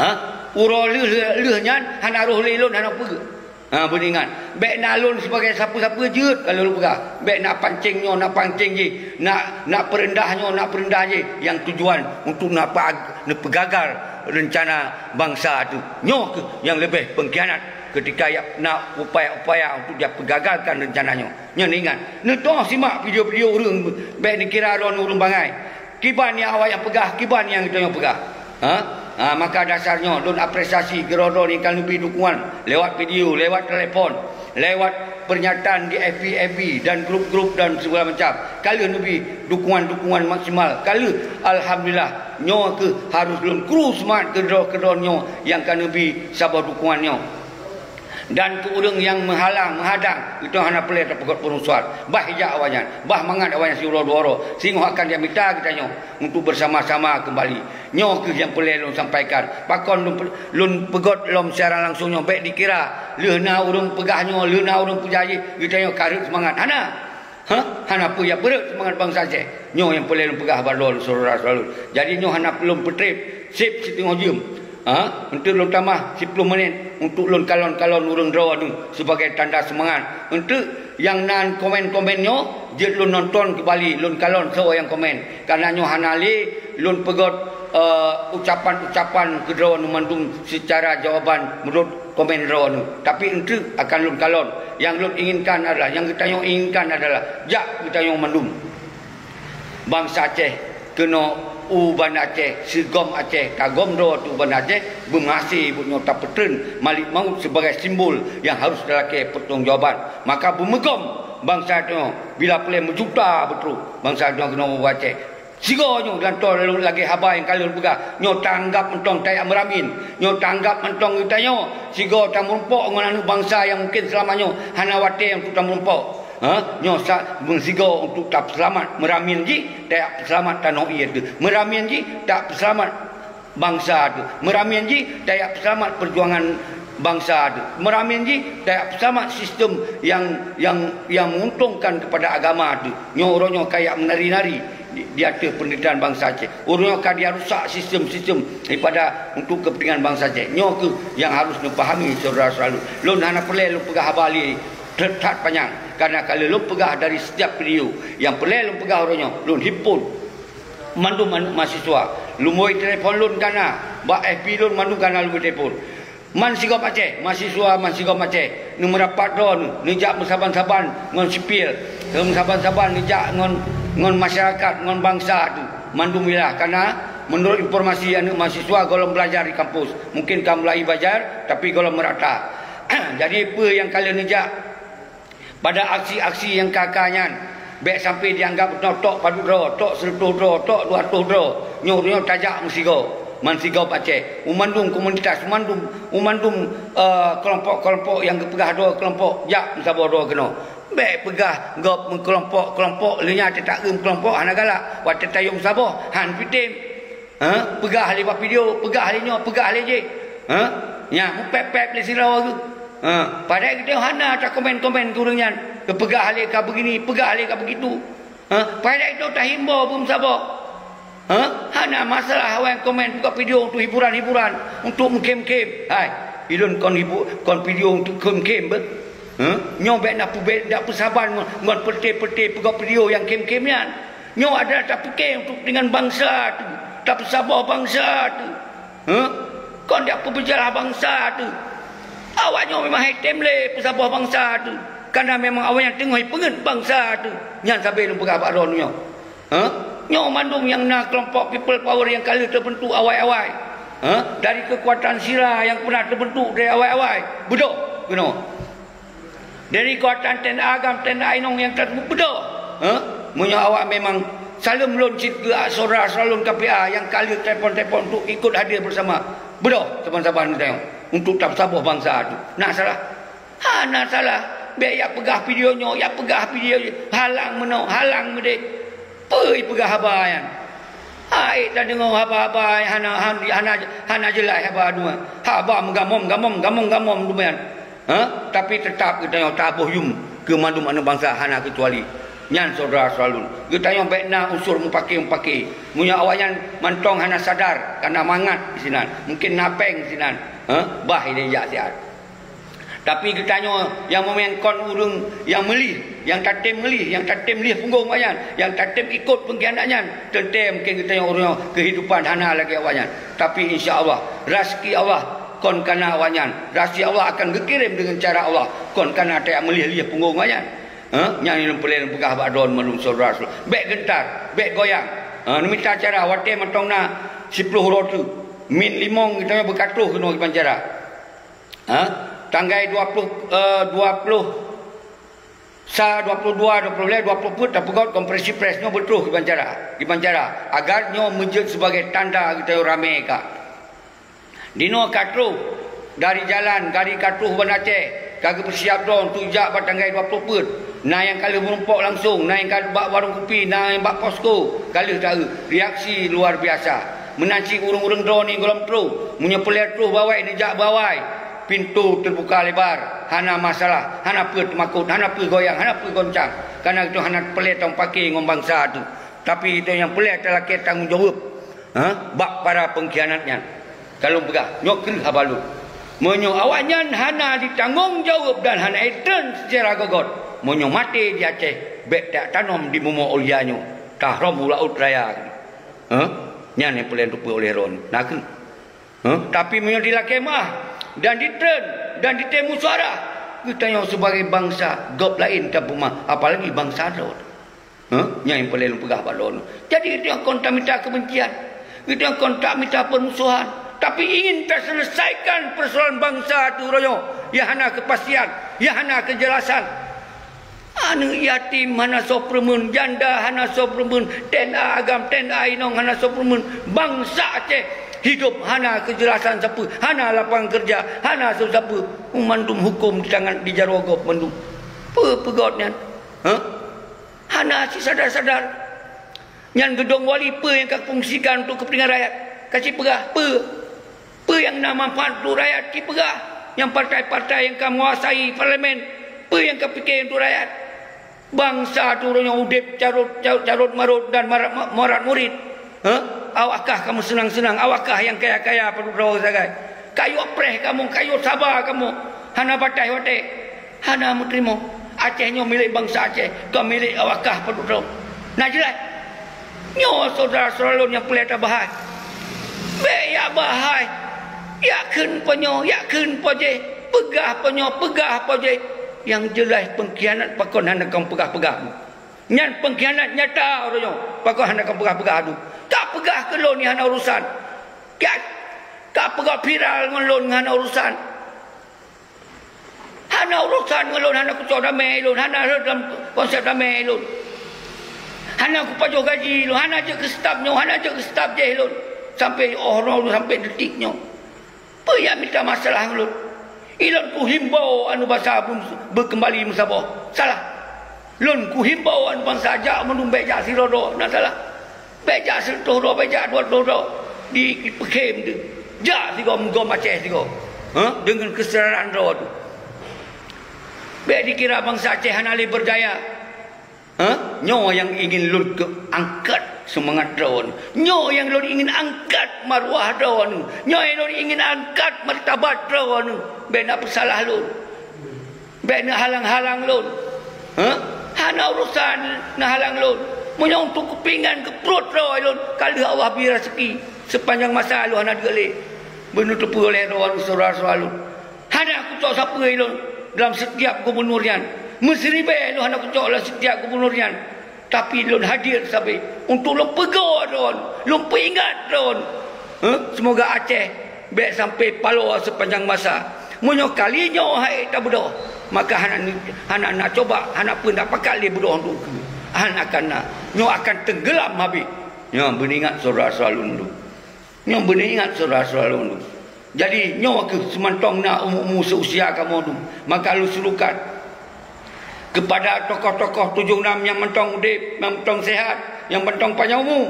Ha? Uroe lheueh, lheueh nyan hana roh lé lôn hana peue. Ha, beuingat. Bék na lôn sibagai sapeue-sapeue jeuet ka lôn peugah. Bék na pancéng nyoe, na pancéng jih, na, na peureundah nyoe, na peureundah jih, nyang tujuan untuk na pa-, neupeugagal reuncana bansa teuh. Nyoe kheueh nyang leubeh peungkhianat ketika jak na upaya-upaya untuk jak peugagalkan reuncana nyoe. Nyoe ingat, neutoh simak video-video ureuëng, bék neukira droeneuh ureuëng bangai. Kiban nyang awaknyan peugah, kiban nyang geutanyoe peugah. Ha? Ha, maka dasar nyoe lôn apresiasi keudroe-droe nyang ka neubri dukungan lewat video, lewat telepon, lewat pernyataan di F B, F B dan grup-grup dan segala macam. Ka lheueh neubri dukungan-dukungan maksimal. Ka lheueh, alhamdulillah, nyoe kheueh harôh lôn kru seumangat keudroe-keudroe nyoe nyang ka neubri saboh dukungan nyoe. Dan keu ureuëng nyang meuhalang, meuhadang, geutanyoe hana peureulée tapeugét peureusuan. Bah ijak awaknyan, bah mangat awaknyan siuroe dua uroe. Singoh akan jak mita geutanyoe untuk bersama-sama kembali. Nyoe kheueh nyang peureulée lôn sampaikan. Pakon lôn pe-, lôn peugét lom siaran langsung nyoe bék dikira lheueh na ureuëng peugah nyoe, lheueh na ureuëng peugah jih, geutanyoe ka rhot seumangat. Hana! Ha? Hana peue jak peurhot seumangat bansa Aceh. Nyoe nyang peureulée lôn peugah bak droeneuh syedara-syedara lôn. Jadi nyoe hana lôn peutreb, seb siteungoh jeuem. Ha? Eunteuk lôn tamah siploh menit untuk lôn kalon-kalon ureuëng droeneuh sibagai tanda seumangat. Eunteuk nyang na komen-komen nyoe jeuet lôn nonton keubali, lôn kalon soe nyang komen. Kareuna nyoe hana lé lôn peugét, eh, ucapan-ucapan keudroeneuh mandum seucara jawaban meunurot komen droeneuh. Tapi eunteuk akan lôn kalon. Nyang lôn inginkan adalah, nyang geutanyoe inginkan adalah, jak geutanyoe mandum bansa Aceh keunoe u Banda Aceh, sigom Aceh, tagom droe teuh u Banda Aceh, beumeuhasé buet nyoe tapeutreun Malik Maut sibagai simbol nyang harôh talakée peurtanggongjawaban. Maka beumeugom bansa nyoe bila peureulée meujuta beutroh bansa nyoe keunoe u Aceh. Sigoe nyoe gantoe lagée haba nyang ka lheueh peugah, nyoe tanggab mantong tajak meuramin. Nyoe tanggab mantong geutanyoe sigoe tameurumpok ngon aneuëk bansa nyang mungken seulama nyoe hana watée untuk tameurumpok. Ha? Nyoe sa-, meusigoe untuk tapeuseulamat meuramin jih, tajak peuseulamat tanoh ié teuh. Meuramin jih, tajak peuseulamat bansa teuh. Meuramin jih, tajak peuseulamat peujuangan bansa teuh. Meuramin jih, tajak peuseulamat sistem nyang, nyang, nyang menguntungkan kepada agama teuh. Nyoe uroe nyoe kajak meunari-nari di, di ateueh penderitaan bansa Aceh. Uroe nyoe ka jirusak sistem-sistem daripada untuk kepentingan bansa Aceh. Nyoe kheueh nyang harôh neupahami syedara-syedara lôn. Lôn hana peureulée lôn peugah haba lé that panyang. Karena ka lheueh lôn peugah dari setiap video, nyang peureulée lôn peugah uroe nyoe, lôn himpon mandum aneuk mahasiswa. Lumbôi telepon lôn ka na, bak F B lôn mandum ka na lumbôi telepon. Man sigom Aceh, mahasiswa man sigom Aceh, neumeurapat droeneuh, neujak meusaban-saban ngon sipil, meusaban-saban neujak ngon, ngon masyarakat, ngon bansa teuh. Mandum wilayah ka na, menurut informasi aneuk mahasiswa gohlom belajar di kampus. Mungkin ka mulai belajar, tapi gohlom merata. Jadi, peue nyang ka lheueh neujak pada aksi-aksi nyang ka-ka nyan, bék sampai dianggap tok padub droe, tok sireutoh droe, tok dua reutoh droe. Nyoe, nyoe tajak meusigoe, man sigom Aceh. U mandum komunitas, u mandum, u mandum, eh, kelompok-kelompok nyang geupeugah droe kelompok, jak meusaboh droe keunoe. Bék peugah gob meukelompok-kelompok, lheueh nyan teutakheun kelompok hana galak. Watée tayue meusaboh, han pitem. Ha? Peugah lé bak video, peugah lé nyoe, peugah lé jih. Ha? Nyan, meupép-pép lé sidroe geuh. Ha? Padahai geutanyoe hana takomen-komen keu ureuëng nyan. Geupeugah lé ka begini, peugah lé ka begitu. Ha? Padahai geutanyoe tahimbau beumeusaboh. Ha? Hana masalah awai komen buka video untuk hiburan-hiburan, untuk meukhém-khém. Hai, ilôn kon hibu-, kon video untuk khém-khém beh. Ha? Nyoe bék na peubeda peusaban ngon, ngon peureté-peureté peugah video nyang khém-khém nyan. Nyoe adalah tapike untuk dengan bansa teuh, tapeusaboh bansa teuh. Heh? Kon jak peubeujalah bansa teuh. Awak nyoe memang hai tem lé peusaboh bansa teuh. Karena memang awak nyan teungoh peungét bansa teuh. Nyan sabe lôn peugah bak droeneuh nyoe. Heh? Nyoe mandum nyang na kelompok people power nyang ka lheueh teubentuk awai-awai. Heh? Dari kekuatan sira nyang pernah teubentuk dari awai-awai. Beudôh keunoe. Dari keuatan T N A agam, T N A inong nyang ka beudôh. Heh? Meunyoe awak memang saleuem lôn cit keu syedara-syedara lôn K P A nyang ka lheueh telepon-telepon untuk ikut hadir bersama. Beudôh saban-saban geutanyoe untuk tapeusaboh bansa teuh. Na salah? Hana salah. Bék jak peugah video nyoe, jak peugah video jih. Halang meunoe, halang meudéh. Peue jipeugah haba nyan? Hai tadeungoe haba-haba hana, hana, hana jeulaih haba dua. Haba meugamom-gamom, gamom-gamom dum nyan. Ha? Tapi teutap geutanyoe taboh yum keu mandum aneuk bansa hana keucuali. Nyan syedara-syedara lôn. Geutanyoe bék na unsur mupake-mupake. Meunyoe awaknyan mantong hana sadar, ka na mangat disinan, mungken na péng disinan. Ha? Bah ilée jak siat. Tapi geutanyoe nyang meumeng kon ureuëng nyang meulih, nyang tatem meulih, nyang tatem lieh punggong awaknyan, nyang tatem ikot peungkhianat nyan, teuntée mungken geutanyoe ureuëng nyoe keuhidupan hana lagée awaknyan. Tapi insya Allah, raseuki Allah kon kana awaknyan. Raseuki Allah akan geukirém deungon cara Allah, kon kana tajak meulih-lieh punggong awaknyan. Ha? Nyan nyang peureulée lôn peugah bak droeneuh mandum syedara-syedara. Bék geuntar, bék goyang. Ha, neumita cara watée mantong na siploh uroe teuk. Min limong geutanyoe beukatoh keunoe kiban cara. Ha? Tanggai dua puluh, eh, dua puluh sa, dua puluh dua, dua puluh lhée, dua puluh peuet tapeugot konferensi pres nyoe beutroh kiban cara, kiban cara. Agar nyoe meujeuet sibagai tanda geutanyoe ramé ka. Dinoe ka troh dari jalan, dari ka troh Banda Aceh, ka geupeusiab droe untuk jak bak tanggai dua puluh peuet. Na nyang ka lheueh meurumpok langsong, na nyang ka bak warong kupi, na nyang bak posko, ka lheueh taeu. Reaksi luar biasa. Meunan cit ureuëng-ureuëng droeneuh gohlom troh, meunyoe peureulée troh bak awai, neujak bak awai. Pintoe teubuka lebar, hana masalah, hana peue teumakot, hana peue goyang, hana peue goncang. Karena geutanyoe hana peureulée tamupake ngon bansa teuh. Tapi geutanyoe nyang peureulée talakée tanggong jaweueb, ha, bak para peungkhianat nyan. Ka lôn peugah, nyoe kheueh haba lôn. Meunyoe awaknyan hana jitanggong jaweueb dan hana jitreun seucara göt-göt, meunyoe maté di Aceh, bék tajak tanom di bumoe Aulia nyoe, tahrôm u laôt raya. Heh? Nyan nyang peureulée teupeue oleh droeneuh. Na kheueh? Heh? Tapi meunyoe jilakée meu'ah dan jitreun dan jitém musyawarah, geutanyoe sibagai bansa göt laén tapeumeu'ah, apalagi bansa droe. Heh? Nyan nyang peureulée lôn peugah bak droeneuh. Jadi, geutanyoe kon tamita keubencian. Geutanyoe kon tamita peurmusohan. Tapi ingin taselesaikan peusoalan bansa teuh uroe nyoe nyang hana keupastian, nyang hana keujelasan. Aneuëk yatim hana soe peureumeun, janda hana soe peureumeun, T N A agam, T N A inong hana soe peureumeun. Bansa Aceh hidup hana keujelasan sapeue, hana lapangan keureuja, hana sapeue-sapeue. Mandum huköm di tangan, di jaroe gob mandum. Peue peugöt nyan? Hah? Hana cit sadar-sadar. Nyan geudong wali peue nyang ka fungsikan untuk keupeuntengan rakyat? Ka cit peugah peue? Peue nyang na manfaat untuk rakyat cit peugah? Nyang partai-partai nyang ka menguasai parlemen, peue nyang ka pike untuk rakyat? Bansa teuh uroe nyoe udeb carot, carot, carot marot dan marat, marat murit. Hah? Awakah kamoe seunang-seunang? Awakah nyang kaya-kaya padub droe sagai? Kayue preh kamoe, kayue saba kamoe. Hana bataih watée. Hana meuteurimong. Aceh nyoe milék bansa Aceh, kon milék awak kah padub droe. Na jeulaih. Nyoe syedara-syedara lôn nyang peureulée tabahai. Bék yak bahai. Yak kheun po nyoe, yak kheun po jéh. Peugah po nyoe, peugah po jéh. Nyang jeulaih peungkhianat pakon hana kon peugah-peugah. Nyan peungkhianat nyata uroe nyoe, pakon hana kon peugah-peugah adu. Ka peugah keu lôn nyang hana urusan. Ka, ka peugah viral ngon lôn nyang hana urusan. Hana urusan ngon lôn, hana kucok damé lôn, hana rhot lam konsep damé lôn. Hana kupajoh gaji lôn, hana jeuet keu staf nyoe, hana jeuet keu staf jéh lôn. Sampai óh droe, sampai detik nyoe. Peue nyang mita masalah ngon lôn? Ilôn kuhimbau aneuk bansa beu-, beukeumbali meusaboh. Salah. Lôn kuhimbau aneuk bansa jak meunung bék jak sidroe-droe. Na salah. Bék jak sireutôh droe, bék jak dua reutôh droe. Di, dipeukhem teuh. Jak sigoe meugom Aceh sigoe. Ha? Deungon keuseudaraan droe teuh. Bék dikira bansa Aceh hana lé beurdaya. Ha? Nyoe nyang ingin lôn keu angkat seumangat droeneuh. Nyoe nyang lôn ingin angkat maruah droeneuh. Nyoe nyang lôn ingin angkat martabat droeneuh. Bék na peusalah lôn. Bék na halang-halang lôn. Ha? Hana urusan na halang lôn. Meunyoe untuk keupingan keu pruet droe lôn, ka lheueh Allah bri raseuki, sepanjang masa lôn hana deuk lé. Beuneuteupeu lé droeneuh syedara-syedara lôn. Hana kucok sapeue lôn dalam setiap gubunur nyan. Meusiribée lôn hana kucok lam setiap gubunur nyan. Tapi lôn hadir sabe untuk lôn peugoe droeneuh, lôn peuingat droeneuh. Heh, seumoga Aceh bék sampai paloe seupanjang masa. Meunyoe kali nyoe hai tabeudoh, maka hana, hana na coba, hana peue na pakat lé beudoh untuk keu. Hana akan na. Nyoe akan teunggeulam habéh. Nyoe beuingat syedara-syedara lôn dum. Nyoe beuingat syedara-syedara lôn dum. Jadi, nyoe kheueh seumantong na umu-umu seuusia kamoe dum, maka lôn serukan keupada tokoh-tokoh tujoh nam nyang mantong udeb, nyang mantong sehat, nyang mantong panyang umu.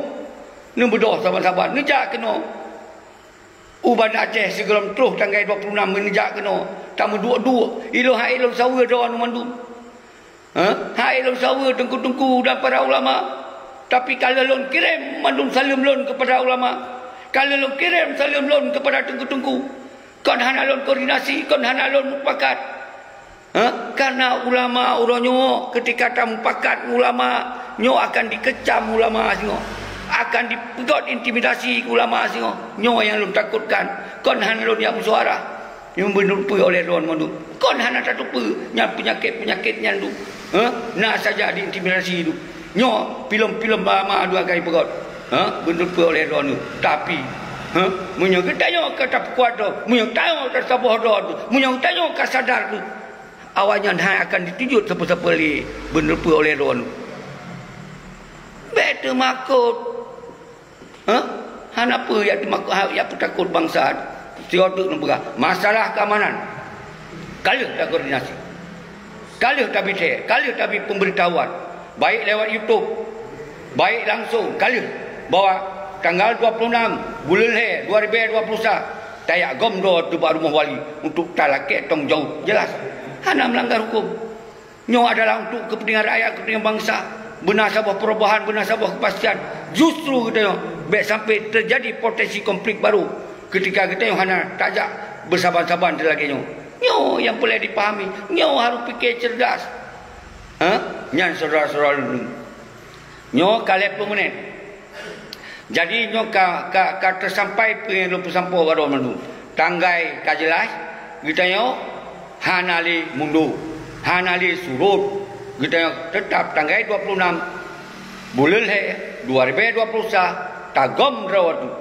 Neubeudoh saban-saban, neujak keunoe. U Banda Aceh sigohlom troh tanggai dua puluh enam neujak keunoe. Tameuduek-duek, ilôn hai lôn saweue droeneuh mandum. Ha? Hai lôn saweue teungku-teungku dan para ulama. Tapi ka lheueh lôn kirém mandum saleuem lôn keupada ulama. Ka lheueh lôn kirém saleuem lôn keupada teungku-teungku. Kon hana lôn koordinasi, kon hana lôn mupakat. Ha? Karena ulama uroe nyoe, keutika tamupakat ngon ulama, nyoe akan dikecam ulama singoh. Akan dipeugot intimidasi ulama singoh. Nyoe nyang lôn takutkan. Kon hana lôn jak meusuara. Nyang beuneuteupeu oleh droeneuh mandum. Kon hana tateupeue nyan peunyakét-peunyakét nyan dum. Heh? Na saja diintimidasi dum. Nyoe filem-filem lama dua kali peugöt. Heh? Beuneuteupeu oleh droeneuh. Tapi, heh? Meunyoe geutanyoe ka tapeukuat droe, meunyoe tanyoe ka tasaboh droe, meunyoe tanyoe ka sadar tu, awaknyan hai akan jitujok sapeue-sapeue lé beuneuteupeu oleh droeneuh. Bék teumakot. Hah? Hana peue yak teumakot, ha, yak peutakot bansa. Sigoe teuk neupeugah, masalah keamanan. Ka lheueh takoordinasi. Ka lheueh tabri thée, ka lheueh tabri pemberitahuan. Baik lewat YouTube, baik langsung, ka lheueh bahwa tanggal dua puluh enam buleuen lhée dua ribée dua puluh sa, tayak gom droe teuh bak rumoh wali untuk talakée tanggung jaweueb. Jelas. Hana melanggar huköm. Nyoe adalah untuk kepentingan rakyat, kepentingan bansa. Beuna saboh perubahan, beuna saboh kepastian. Justru geutanyoe bék sampai terjadi potensi konflik baru ketika geutanyoe hana tajak beusaban-saban lagée nyoe. Nyoe nyang peureulée dipahami. Nyoe harôh pike cerdas. Ha? Nyan syedara-syedara lôn. Nyoe ka lhée ploh menit. Jadi nyoe ka, ka, ka teusampai peue nyang lôn peusampoe bak droe mandum. Tanggai ka jeulaih, geutanyoe hana lé mundur, hana lé surot. Geutanyoe teutap tanggai dua puluh enam buleuen lhée dua ribée dua puluh sa tagom droe teuh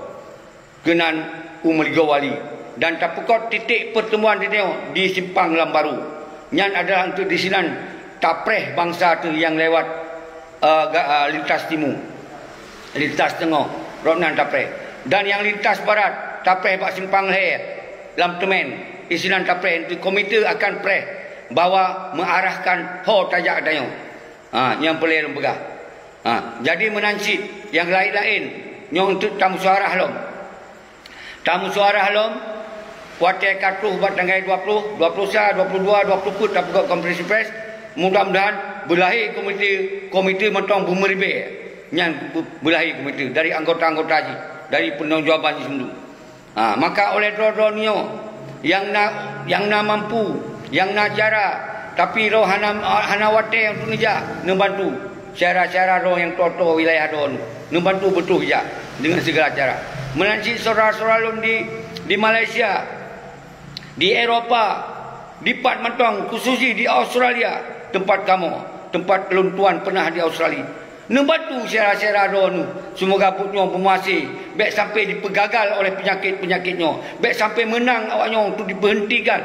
keunan u Meuligoe Wali dan tapeukot titik peuteumuan geutanyoe di Simpang Lambaru. Nyan adalah untuk disinan tapreh bansa teuh nyang lewat eh, ga-, eh, lintas timu, lintas teungoh, rot nan tapreh. Dan nyang lintas barat, tapreh bak simpang lhée lam teumén, isinan tapreh, untuk komite akan preh bahwa meuarahkan ho tajak tanyoe. Ha, nyang peureulée lôn peugah. Ha, jadi meunan cit nyang laén-laén nyoe untuk tamusyawarah lom. Tamusyawarah lom, watée ka troh bak tanggai dua puluh, dua puluh sa, dua puluh dua, dua puluh peuet tapeugöt konferensi pers, mudah-mudahan beulahé komite, komite mantong beumeuribée nyan be-, beulahé komite dari anggota-anggota jih, dari peunanggung jawaban jih mandum. Ha, maka oleh droe-droe nyoe nyang na, nyang na mampu, nyang na cara, Tapi droe hana, hana watèe untuk neujak neubantu syedara-syedara droe nyang toe-toe wilayah droeneuh. Neubantu beutôi jak deungon sigala cara. Meunan cit syedara-syedara lôn di, di Malaysia, di Eropa, dipat mantong, khusus jih di Australia, teumpat kamoe, teumpat lôn tuan peunah di Australia. Neubantu syedara-syedara droeneuh, seumoga buet nyoe beumeuhasé, bèk sampai dipeugagal oleh peunyakét-peunyakét nyoe, bèk sampai meunang awak nyoe untuk dipeuhentikan,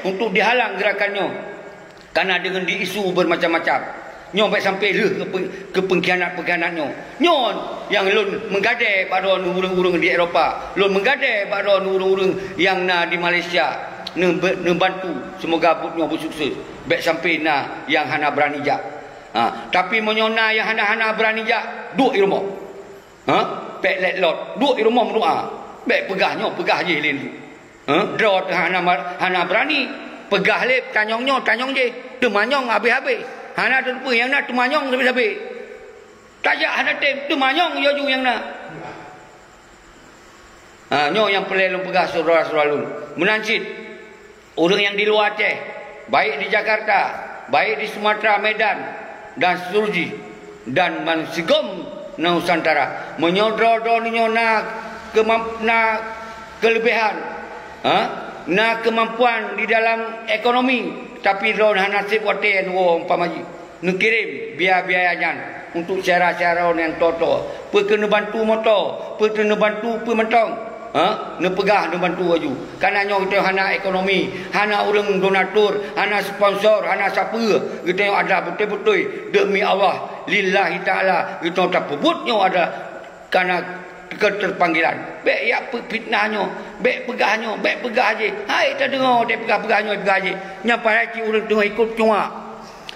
untuk dihalang geurakan nyoe. Kana deungon di isu beumacam-macam. Nyoe bèk sampai lheueh keu pe-, keu peungkhianat-peungkhianat nyoe. Nyoe nyang lôn meugadèe bak droeneuh ureueng-ureueng di Eropa, lôn meugadèe bak droeneuh ureueng-ureueng nyang na di Malaysia, neube-, neubantu, seumoga buet nyoe beusukses. Bèk sampai na nyang hana beurani jak. Ha, tapi meunyoe na nyang hana-hana beurani jak, duek i rumoh. Ha, pèk lét lôt, duek i rumoh meudoa. Bèk peugah nyoe, peugah jéh lé nyoe. Ha, droe teuh hana mar-, hana beurani. Peugah lé tanyong nyoe, tanyong jéh. Teumanyong habéh-habéh. Hana teupeu nyang na teumanyong sabé-sabé. Tajak hana tem, teumanyong yoh ju nyang na. Ha, nyoe nyang peureulèe lôn peugah syedara-syedara lôn. Meunan cit, ureueng nyang di luwa Aceh, baik di Jakarta, baik di Sumatera, Medan, dan seterusnya, dan bansigom Nusantara. Meunyoe droe-droe nyoe na keumamp-, na keuleubehan, ha, na keumampuan di dalam ekonomi, tapi droe hana sép watèe neuwoe umpama jih. Neukirém biaya-biaya nyan untuk syedara-syedara nyang toe-toe. Peu keuh neubantu moto, peu keuh neubantu peue mantong. Ha? Neupeugah neubantu laju. Kana nyoe geutanyoe hana ekonomi, hana ureueng donatur, hana sponsor, hana sapeue. Geutanyoe adalah beutôi-beutôi demi Allah, lillahi ta'ala, geutanyoe tapeubuet nyoe adalah kana keuteupanggilan. Bèk jak peufitnah nyoe, bèk peugah nyoe, bèk peugah jéh. Hai tadeungoe watèe peugah-peugah nyoe, peugah jéh. Nyan padahai cit ureueng teungoh ikot cuak.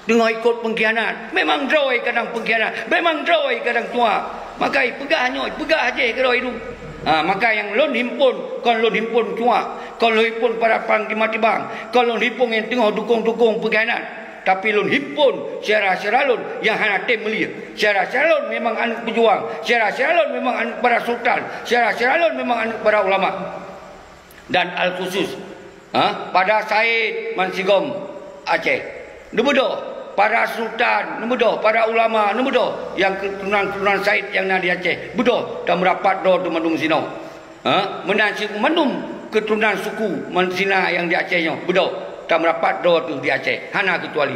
Teungoh ikot peungkhianat. Memang droe kadang peungkhianat. Memang droe kadang cuak. Maka ipeugah nyoe, ipeugah jéh keudroe idong. Ha, maka nyang lôn himpon, kon lôn himpon cuak, kon lôn himpon para panglima tibang, kon lôn himpon nyang teungoh dukong-dukong peungkhianat. Tapi lôn himpon syedara-syedara lôn nyang hana tem meulieue. Syedara-syedara lôn memang aneuk peujuang. Syedara-syedara lôn memang aneuk para sultan. Syedara-syedara lôn memang aneuk para ulama. Dan al-khusus, ha, pada Said bansigom Aceh. Neubeudôh, para sultan, neubeudôh, para ulama, neubeudôh, nyang keuturonan-keuturonan Said nyang na di Aceh. Beudôh, tameurapat droe teuh mandum sinoe. Ha, meunan cit mandum keuturonan suku manusia nyang di Aceh nyoe. Beudôh, tameurapat droe teuh di Aceh. Hana keucuali.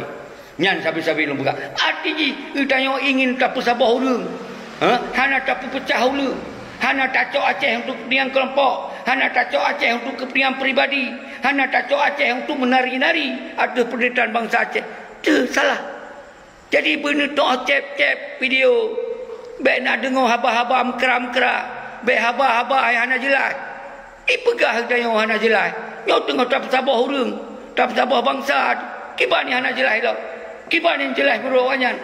Nyan sabe-sabe lôn peugah. Arti jih, geutanyoe ingin tapeusaboh ureueng. Ha? Hana tapeupeucah ureueng. Hana tacok Aceh untuk kepentingan kelompok. Hana tacok Aceh untuk kepentingan pribadi. Hana tacok Aceh untuk meunari-nari ateueh penderitaan bansa Aceh. Teuh salah. Jadi beuneutoh cép-cép video. Bèk na deungoe haba-haba meukra-meukra. Bèk haba-haba nyang hana jeulaih. Ipeugah geutanyoe hana jeulaih. Nyoe teungoh tapeusaboh ureueng, tapeusaboh bansa. Kiban nyang hana jeulaih lom? Kiban nyang jeulaih meunurot awaknyan?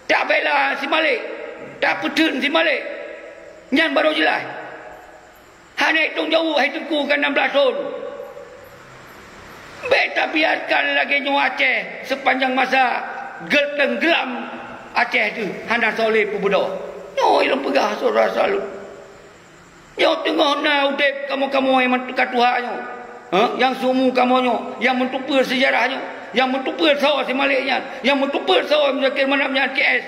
Tabela si Malek, tapeutheun si Malek. Nyan barô jeulaih. Hana itong jaweueb hai Teungku ka nam blaih thon. Bèk tabiarkan lagèe nyoe Aceh seupanjang masa geuteugelam Aceh teuh hana soe lé peubeudôh. Nyoe ilôn peugah syedara-syedara lôn. Nyoe teungoh na udép kamoe-kamoe nyang ka tuha nyoe, ha? Nyang seumu kamoe nyoe, nyang meutupeue seujarah nyoe, nyang meutupeue soe si Malek nyan, nyang meutupeue soe Muzakir Manaf nyan K S.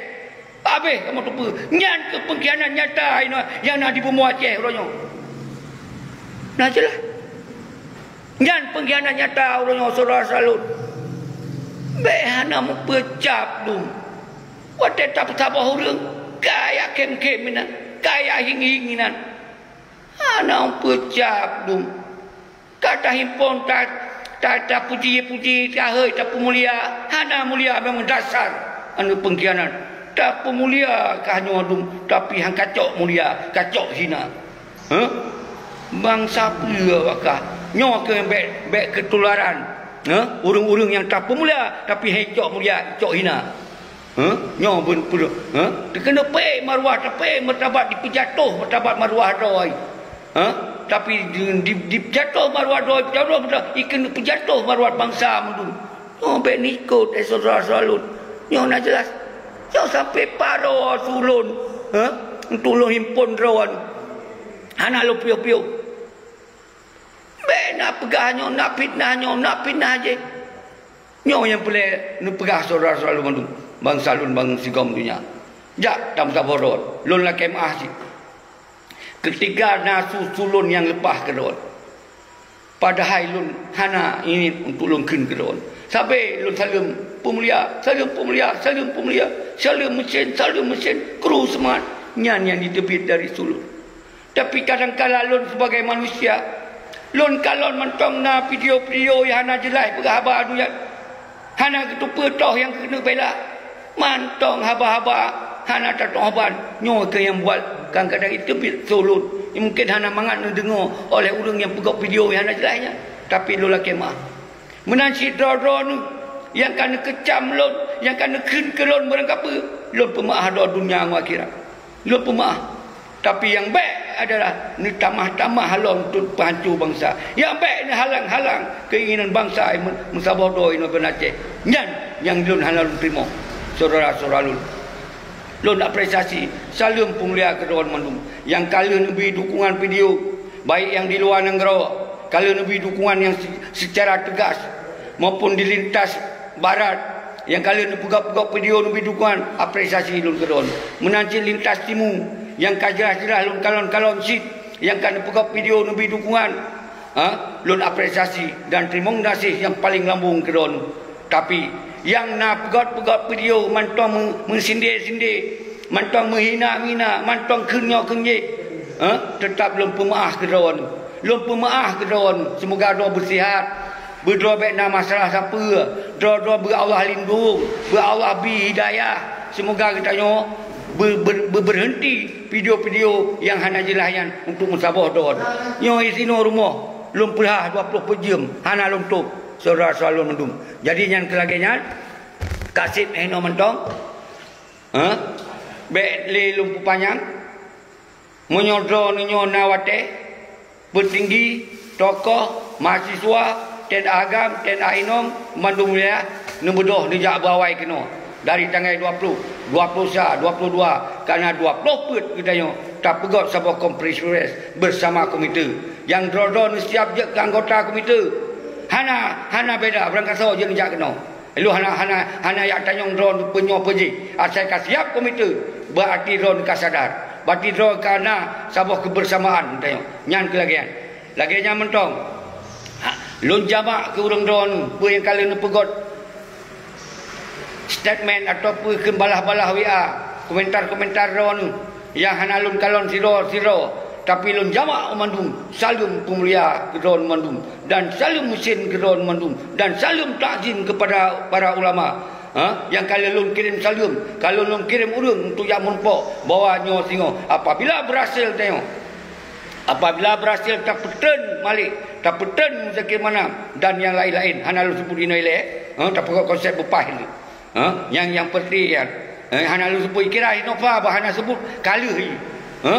Habéh kamoe tupeue. Nyan keuh peungkhianat nyata inoe nyang na di bumoe Aceh uroe nyoe. Na jeulaih. Nyan peungkhianat nyata uroe nyoe syedara-syedara lôn. Bèk hana meupeucap dum. Watèe tapeusaboh ureueng, kaya khém-khém inan, kaya hieng-hieng inan. Hana peucap dum. Ka tahimpon ta, ta, tapuji-puji, tahôi, tapeumulia, hana mulia memang dasar aneuk peungkhianat. Tapeumulia kah nyoe dum, tapi han kacok mulia, kacok hina. Hah? Bansa peue awak kah? Nyoe keuh bèk, bèk keutularan. Hah? Ureueng-ureueng nyang tapeumulia, tapi han icok mulia, icok hina. Hah? Nyoe beun peue? Hah? Teukeunong pèng marwah, tapèng martabat, dipeujatoh martabat marwah droe. Hah? Tapi di, di, dipeujatoh marwah droe, peujatoh, peujatoh, ikeuneuk peujatoh marwah bansa mandum. Nyoe bèk neuikot, eh, syedara-syedara lôn. Nyoe na jeulaih. Nyoe sampoe padum ulôn, hah? Untuk ulôn himpon droe. Hana lôn piôh-piôh. Bèk na peugah nyoe, na fitnah nyoe, na fitnah jéh. Nyoe nyang peureulée neupeugah syedara-syedara lôn mandum, bansa lôn bansa sigom donya. Jak tameusaboh droe, lôn lakée meuáh cit. Keutika na su-su lôn nyang leupah keu droe, padahai lôn hana ingat untuk lôn kheun keu droe. Sabe lôn saleuem peumulia, saleuem peumulia, saleuem peumulia, saleuem meusén, saleuem meusén, kru seumangat. Nyan nyang jiteubiet dari su lôn. Tapi kadang kala lôn sibagai manusia, lôn kalon mantong na video-video nyang hana jeulaih peugah haba donya, hana geuteupeue toh nyang keuneuk bela. Mantong haba-haba hana tatoh ban. Nyoe keuh nyang buat kadang-kadang jiteubiet su lôn. Mungken hana mangat neudeungoe oleh ureuëng nyang peugah video nyang hana jeulaih nyan. Tapi lôn lakée meuáh. Meunan cit droe-droe neuh nyang ka neukeucam lôn, nyang ka neukheun keu lôn barangkapeue, lôn peumeuáh droe donya ngon akhirat. Lôn peumeuáh. Tapi nyang bék adalah neutamah-tamah lom untuk peuhanco bansa. Nyang bék neuhalang-halang keuinginan bansa meusaboh droe inoe bak Aceh. Nyan nyang lôn hana lôn teurimong, syedara-syedara lôn. Lôn apresiasi, saleuem peumulia keu droe mandum nyang ka lheueh neubri dukungan video, baik nyang di luwa nanggroe, ka lheueh neubri dukungan nyang se-, seucara teugas, maupun di lintas barat, nyang ka lheueh neupeugah-peugah video neubri dukungan, apresiasi lôn keu droe. Meunan cit lintas timu, nyang ka jeulaih-jeulaih lôn kalon-kalon cit, nyang ka neupeugah video neubri dukungan, ha, lôn apresiasi dan teurimong gaséh nyang paleng lambong keu droe. Tapi, nyang na peugöt-peugöt video mantong meu-, meusindé-sindé, mantong meuhina-hina, mantong kheun nyoe kheun jéh, eh, teutab lôn peumeuáh keu droe nyoe. Lôn peumeuáh keu droe nyoe. Seumoga droe beusihat, beudroe bék na masalah sapeue, droe-droe beu Allah lindong, beu Allah bri hidayah. Seumoga geutanyoe beu-, beu-, beubeurhenti video-video nyang hana jeulaih nyan untuk meusaboh droe nyoe. Nyoe disinoe rumoh lôn peurhah dua ploh peuet jeuem hana lôn tôb, syedara-syedara lôn mandum. Jadi nyan keu lagèe nyan, ka sép hinoe mantong. Hah? Bèk lé lôn peupanyang. Meunyoe droeneuh nyoe na watèe, peutinggi, tokoh, mahasiswa, T N A agam, T N A inong, mandum wilayah, neubeudôh neujak beuawai keunoe. Dari tanggai dua ploh, dua ploh sa, dua ploh dua, ka na dua ploh peuet geutanyoe tapeugöt saboh konferensi pers beusama komite. Nyang droe-droe neusiab jeuet keu anggota komite. Hana, hana beda, barangkasoe jeuet neujak keunoe. Lôn hana, hana, hana jak tanyong droe peunyoe peujih. Asai ka siab komite, beurati droe ka sadar. Beurati droe ka na saboh keubeusamaan tanyoe. Nyan keu lagèe nyan. Lagèe nyan mantong. Ha, lôn jamak keu ureueng droeneuh, peue nyang ka lheueh neupeugöt statement atawa peue kheun balah-balah W A, komentar-komentar droeneuh nyang hana lôn kalon sidroe-sidroe, tapi lôn jamak mandum, saleuem peumulia keu droeneuh mandum, dan saleuem meusén keu droeneuh mandum, dan saleuem takzim kepada para ulama. Ha? Nyang ka lheueh lôn kirém saleuem, ka lheueh lôn kirém ureueng untuk jak meurumpok bahwa nyoe singoh apabila beurhasil tanyoe, apabila beurhasil tapeutreun Malik, tapeutreun Muzakir Manaf dan nyang laén-laén, hana lôn seubut inoe ilèe, ha, tapeugöt konsep beupaih lé. Ha, nyang, nyang peureulèe nyan, eh, hana lôn seubut, kira Innova bah hana seubut, ka lheueh jih. Ha?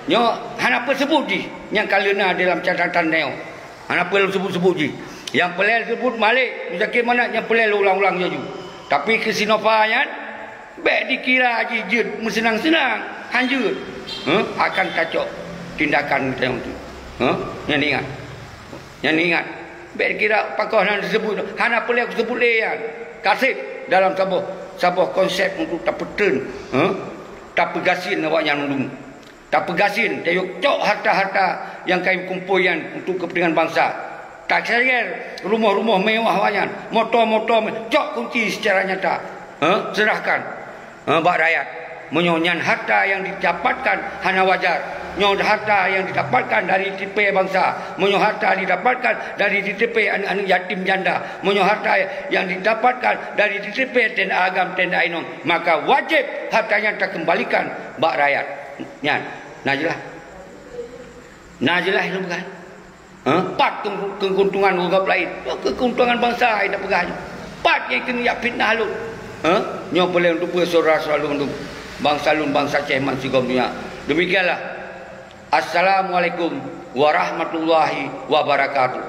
Nyoe hana peuseubut jih nyang ka lheueh na dalam catatan nyoe. Hana peue lôn seubut-seubut jih. Nyang peureulèe seubut Malik, Muzakir Manaf, nyang peureulèe lôn ulang-ulang laju. Tapi keu si Innova nyan, bèk dikira jih jeuet meuseunang-seunang, hanjeuet. Ha? Akan tacok tindakan geutanyoe tu. Ha? Nyan ingat. Nyan ingat, bèk kira pakoh nan teuseubut, hana peureulèe kuseubut lé nyan. Ka sép dalam saboh, saboh konsep untuk tapeutreun, ha? Tapeugasien awaknyan mandum. Tapeugasien, tayue cok harta-harta nyang ka jikumpôi nyan untuk keupeuntengan bansa. Tasager rumoh-rumoh mewah awaknyan, moto-moto me-, cok kunci secara nyata, ha? Seurahkan. Eh, bak rakyat. Meunyoe nyan harta nyang didapatkan hana wajar, nyoe harta nyang didapatkan dari tipe bansa, meunyoe harta didapatkan dari tipe aneuk-aneuk yatim janda, meunyoe harta nyang didapatkan dari tipe T N A agam, T N A inong, maka wajéb harta nyan takeumbalikan bak rakyat. Nyan, na jeulaih? Na jeulaih lom kan? Ha? Pat keu-, keuntungan ureueng laén. Nyoe keu keuntungan bansa nyang tapeugah nyoe. Pat nyang keuneuk jak fitnah lôn. Ha? Nyoe peureulèe lôn teupeue syedara-syedara lôn mandum. Bansa lôn, bansa Aceh, bansa sigom donya. Demikianlah. Assalamualaikum warahmatullahi wabarakatuh.